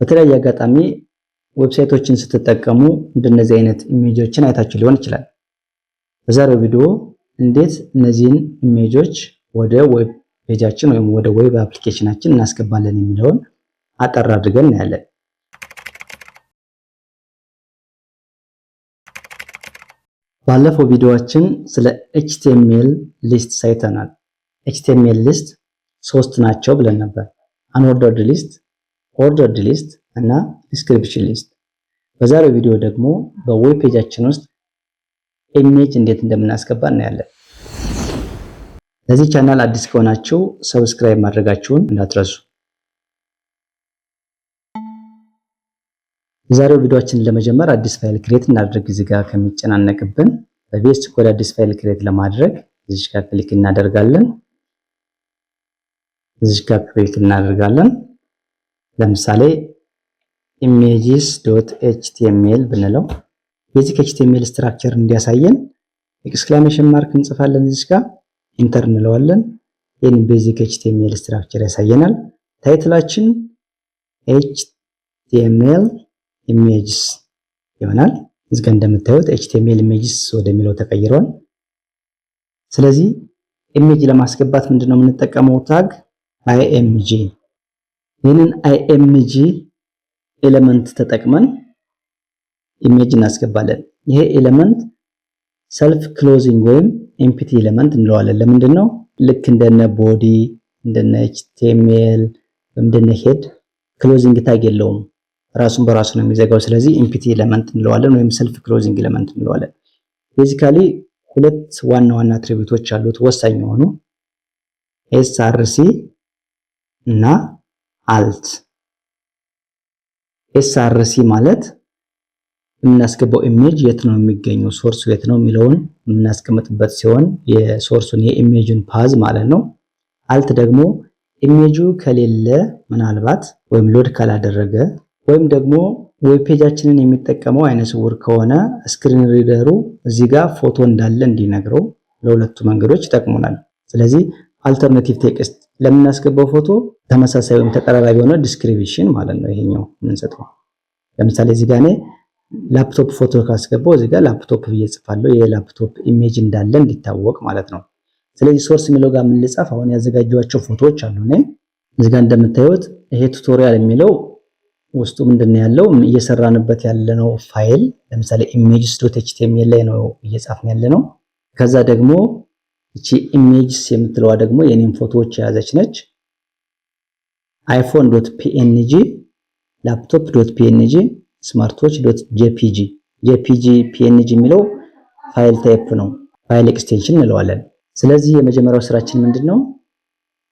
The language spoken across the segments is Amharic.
በተለያየ አጋጣሚ website ኦችን ስትጠቀሙ እንደነዚህ አይነት image ኦችን አይታችሁ ሊሆን ይችላል። በዛሬው ቪዲዮ እንዴት እነዚህን image ኦች ወደ web page ኣችን ወይም ወደ web application ኣችን እናስገባለን የሚለውን አጠር አድርገን እናያለን። ባለፈው ቪዲዮአችን ስለ HTML list አይተናል። HTML list ሶስት ናቸው ብለን ነበር። Unordered list፣ ordered list እና description list። በዛሬው ቪዲዮ ደግሞ በ web page ኣችን ውስጥ image እንዴት እንደምናስገባ እናያለን። ለዚህ ቻናል አዲስ ከሆናችሁ subscribe ማድረጋችሁን እንዳትረሱ። የዛሬው ቪዲዮአችንን ለመጀመር አዲስ file create እናድርግ። እዚህ ጋር ከሚጨናነቅብን በ VS Code አዲስ file create ለማድረግ እዚህ ጋር click እናደርጋለን። እዚህ ጋር click እናደርጋለን። ለምሳሌ images.html ብንለው basic HTML structure እንዲያሳየን exclamation mark እንጽፋለን። እዚህ ጋር enter እንለዋለን። ይህን basic HTML structure ያሳየናል። Title ኣችን HTML images ይሆናል። እዚህ ጋር እንደምታዩት HTML images ወደሚለው ተቀይሯል። ስለዚህ image ለማስገባት ምንድነው የምንጠቀመው tag img። ይህንን img element ተጠቅመን image እናስገባለን። ይሄ element self closing ወይም empty element እንለዋለን። ለምንድን ነው? ልክ እንደነ body፣ እንደነ HTML ወይም እንደነ head closing tag የለውም። ራሱን በራሱ ነው የሚዘጋው። ስለዚህ empty element እንለዋለን ወይም self closing element እንለዋለን። Basically ሁለት ዋና ዋና attribute ኦች አሉት ወሳኝ የሆኑ፣ src እና alt። src ማለት የምናስገባው image የት ነው የሚገኘው፣ source ኡ የት ነው የሚለውን የምናስቀምጥበት ሲሆን የሶርሱን የኢሜጁን ፓዝ ማለት ነው። Alt ደግሞ image ኡ ከሌለ ምናልባት ወይም load ካላደረገ ወይም ደግሞ web page ኣችንን የሚጠቀመው አይነ ስውር ከሆነ screen reader ኡ እዚህ ጋር ፎቶ እንዳለ እንዲነግረው ለሁለቱ መንገዶች ይጠቅሙናል። ስለዚህ alternative text ለምናስገባው ፎቶ ተመሳሳይ ወይም ተቀራራቢ የሆነ description ማለት ነው ይሄኛው የምንሰጠው። ለምሳሌ እዚህ ጋር እኔ ላፕቶፕ ፎቶ ካስገባው እዚህ ጋር ላፕቶፕ ብዬ ጽፋለሁ፣ የ laptop image እንዳለ እንዲታወቅ ማለት ነው። ስለዚህ source የሚለው ጋር ምን ልጻፍ? አሁን ያዘጋጀኋቸው ፎቶዎች አሉ። እኔ እዚህ ጋር እንደምታዩት ይሄ tutorial የሚለው ውስጡ ምንድነው ያለው፣ እየሰራንበት ያለነው ፋይል ለምሳሌ images.html ላይ ነው እየጻፍን ያለነው። ከዛ ደግሞ እቺ images የምትለዋ ደግሞ የኔን ፎቶዎች የያዘች ነች። iPhone.png፣ laptop.png፣ smartwatch.jpg። JPG PNG የሚለው file type ነው፣ file extension እንለዋለን። ስለዚህ የመጀመሪያው ስራችን ምንድነው?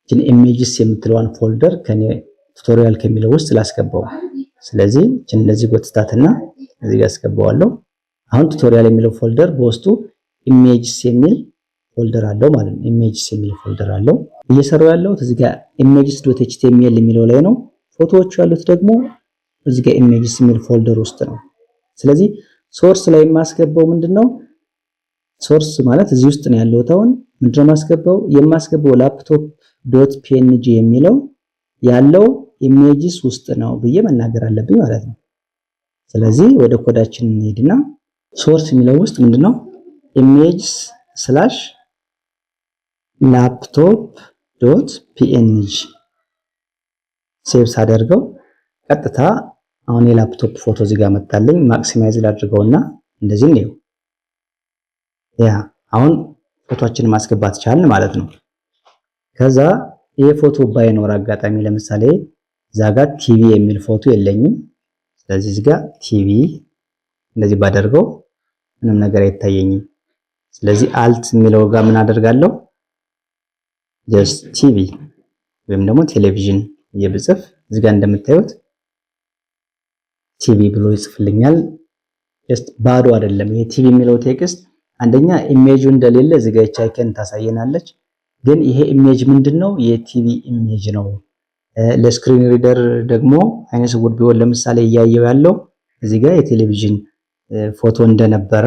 እቺን images የምትለዋን folder ከኔ tutorial ከሚለው ውስጥ ላስገባው። ስለዚህ እቺን እንደዚህ ጎትታትና እዚህ ጋር አስገባዋለሁ። አሁን tutorial የሚለው folder በውስጡ images የሚል folder አለው ማለት ነው። Images የሚል folder አለው። እየሰራው ያለሁት እዚህ ጋር images.html የሚለው ላይ ነው። ፎቶዎቹ ያሉት ደግሞ እዚህ ጋር images የሚል folder ውስጥ ነው። ስለዚህ source ላይ የማስገባው ምንድነው? Source ማለት እዚህ ውስጥ ነው ያለው። አሁን ምንድነው የማስገባው? የማስገባው laptop.png የሚለው ያለው images ውስጥ ነው ብዬ መናገር አለብኝ ማለት ነው። ስለዚህ ወደ ኮዳችን እንሄድና source የሚለው ውስጥ ምንድነው images/laptop.png። Save ሳደርገው ቀጥታ አሁን የላፕቶፕ ፎቶ እዚህ ጋር መጣልኝ። Maximize ላድርገውና እንደዚህ ነው። Yeah፣ አሁን ፎቶአችንን ማስገባት ቻልን ማለት ነው። ከዛ ይሄ ፎቶ ባይኖር አጋጣሚ ለምሳሌ እዛ ጋር ቲቪ የሚል ፎቶ የለኝም። ስለዚህ እዚህ ጋር ቲቪ እንደዚህ ባደርገው ምንም ነገር አይታየኝም። ስለዚህ alt የሚለው ጋር ምን አደርጋለሁ? Just TV ወይም ደግሞ ቴሌቪዥን ብጽፍ እዚህ ጋር እንደምታዩት ቲቪ ብሎ ይጽፍልኛል። Just ባዶ አይደለም። ይሄ ቲቪ የሚለው text አንደኛ image ኡ እንደሌለ እዚህ ጋር ይቺ icon ታሳየናለች። ግን ይሄ image ምንድነው? የ TV image ነው። ለ screen reader ደግሞ አይነ ስውር ቢሆን ለምሳሌ እያየው ያለው እዚህ ጋር የቴሌቪዥን ፎቶ እንደነበረ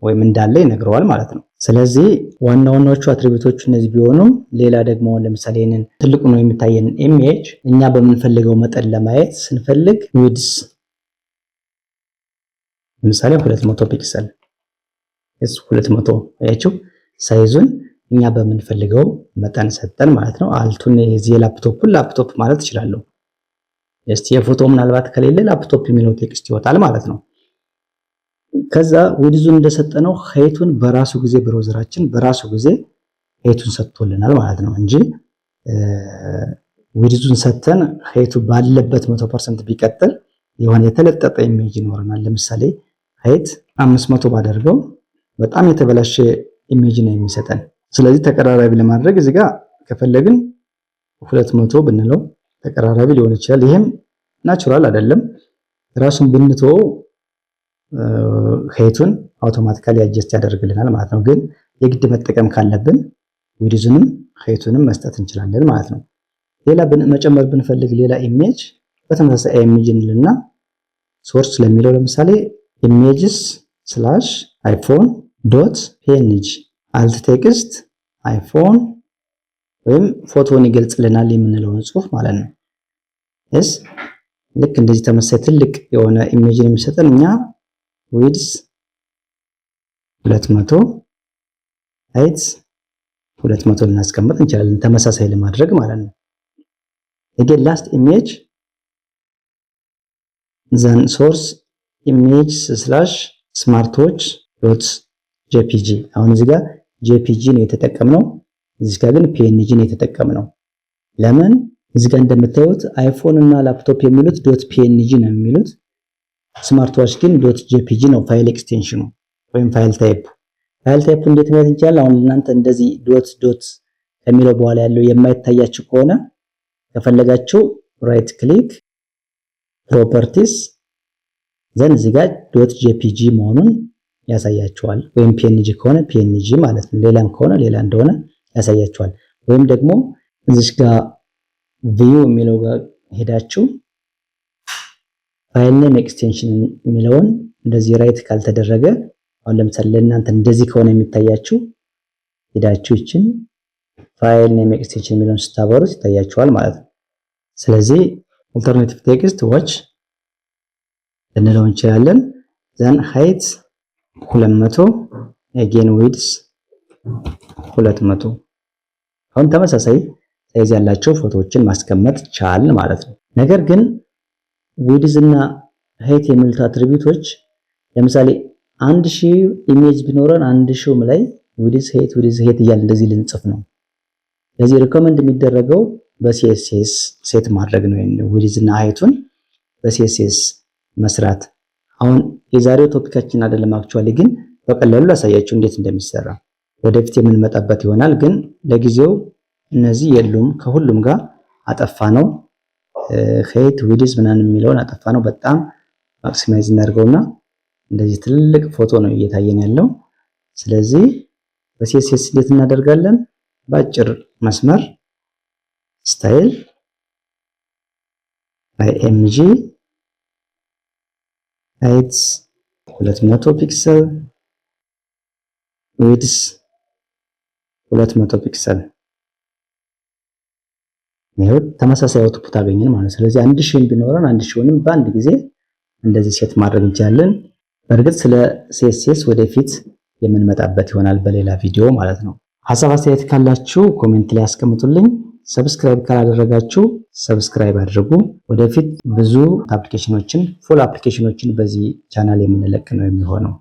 ወይም እንዳለ ይነግረዋል ማለት ነው። ስለዚህ ዋና ዋናዎቹ attribute ኦቹ እነዚህ ቢሆኑም ሌላ ደግሞ ለምሳሌ ይህንን ትልቁ ነው የሚታየን image እኛ በምንፈልገው መጠን ለማየት ስንፈልግ width ለምሳሌ 200 pixel፣ 200፣ አያችሁ፣ size ኡን እኛ በምንፈልገው መጠን ሰጠን ማለት ነው። Alt ኡን የዚህ የ laptop ኡን laptop ማለት እችላለሁ። እስቲ የፎቶ ምናልባት ከሌለ ላፕቶፕ የሚለው text ይወጣል ማለት ነው። ከዛ width ኡን እንደሰጠነው height ኡን በራሱ ጊዜ browser ኣችን በራሱ ጊዜ height ኡን ሰጥቶልናል ማለት ነው እንጂ width ኡን ሰጥተን height ኡ ባለበት 100% ቢቀጥል የሆነ የተለጠጠ image ይኖረናል። ለምሳሌ height 500 ባደርገው በጣም የተበላሸ image ነው የሚሰጠን። ስለዚህ ተቀራራቢ ለማድረግ እዚህ ጋር ከፈለግን 200 ብንለው ተቀራራቢ ሊሆን ይችላል። ይሄም natural አይደለም። ራሱን ብንተወው height ኡን automatically adjust ያደርግልናል ማለት ነው። ግን የግድ መጠቀም ካለብን width ኡንም height ኡንም መስጠት እንችላለን ማለት ነው። ሌላ መጨመር ብንፈልግ ሌላ image በተመሳሳይ image እንልና source ለሚለው ለምሳሌ images/iPhone.png፣ alt text iPhone ወይም ፎቶን ይገልጽልናል የምንለውን ጽሁፍ ማለት ነው። እስ ልክ እንደዚህ ተመሳሳይ ትልቅ የሆነ image ን የሚሰጠን እኛ width 200፣ height 200 ልናስቀምጥ እንችላለን ተመሳሳይ ለማድረግ ማለት ነው። Again last image፣ then source image/smartwatch.jpg። አሁን እዚህ ጋር JPG ነው የተጠቀምነው፣ እዚህ ጋር ግን PNG ነው የተጠቀምነው። ለምን? እዚህ ጋር እንደምታዩት iPhone እና ላፕቶፕ የሚሉት .png ነው የሚሉት። Smart watch ግን .jpg ነው file extension ኑ ወይም file type። File type እንዴት ማየት እንችላለን? አሁን እናንተ እንደዚህ dot dot ከሚለው በኋላ ያለው የማይታያችሁ ከሆነ ከፈለጋችሁ right click፣ properties፣ then እዚህ ጋር .jpg መሆኑን ያሳያችኋል። ወይም PNG ከሆነ PNG ማለት ነው። ሌላም ከሆነ ሌላ እንደሆነ ያሳያችኋል። ወይም ደግሞ እዚህ ጋር view የሚለው ጋር ሄዳችሁ file name extension የሚለውን እንደዚህ right ካልተደረገ፣ አሁን ለምሳሌ ለእናንተ እንደዚህ ከሆነ የሚታያችሁ፣ ሄዳችሁ ይችን file name extension የሚለውን ስታበሩት ይታያችኋል ማለት ነው። ስለዚህ alternative text watch ልንለው እንችላለን። Then height 200፣ again width 200። አሁን ተመሳሳይ size ያላቸው ፎቶዎችን ማስቀመጥ ቻልን ማለት ነው። ነገር ግን width እና height የሚሉት attribute ኦች ለምሳሌ 1000 image ቢኖረን 1000ውም ላይ width height width height እያልን እንደዚህ ልንጽፍ ነው። ስለዚህ recommend የሚደረገው በ CSS set ማድረግ ነው። Width እና height ኡን በ CSS መስራት። አሁን የዛሬው topic ኣችን አይደለም actually፣ ግን በቀላሉ ላሳያችሁ እንዴት እንደሚሰራ ወደፊት የምንመጣበት ይሆናል። ግን ለጊዜው እነዚህ የሉም፣ ከሁሉም ጋር አጠፋነው። Height width ምናምን የሚለውን አጠፋነው። በጣም maximize እናድርገውና እንደዚህ ትልቅ ፎቶ ነው እየታየን ያለው። ስለዚህ በ CSS እንዴት እናደርጋለን? በአጭር መስመር style img height 200 pixel፣ width 200 pixel። ይኸው ተመሳሳይ output አገኘን ማለት ነው። ስለዚህ 1000ም ቢኖረን 1000ንም በአንድ ጊዜ እንደዚህ set ማድረግ እንችላለን። በእርግጥ ስለ CSS ወደፊት የምንመጣበት ይሆናል በሌላ ቪዲዮ ማለት ነው። ሀሳብ አስተያየት ካላችሁ comment ላይ አስቀምጡልኝ። Subscribe ካላደረጋችሁ subscribe አድርጉ። ወደፊት ብዙ application ኖችን፣ full application ኖችን በዚህ ቻናል የምንለቅ ነው የሚሆነው።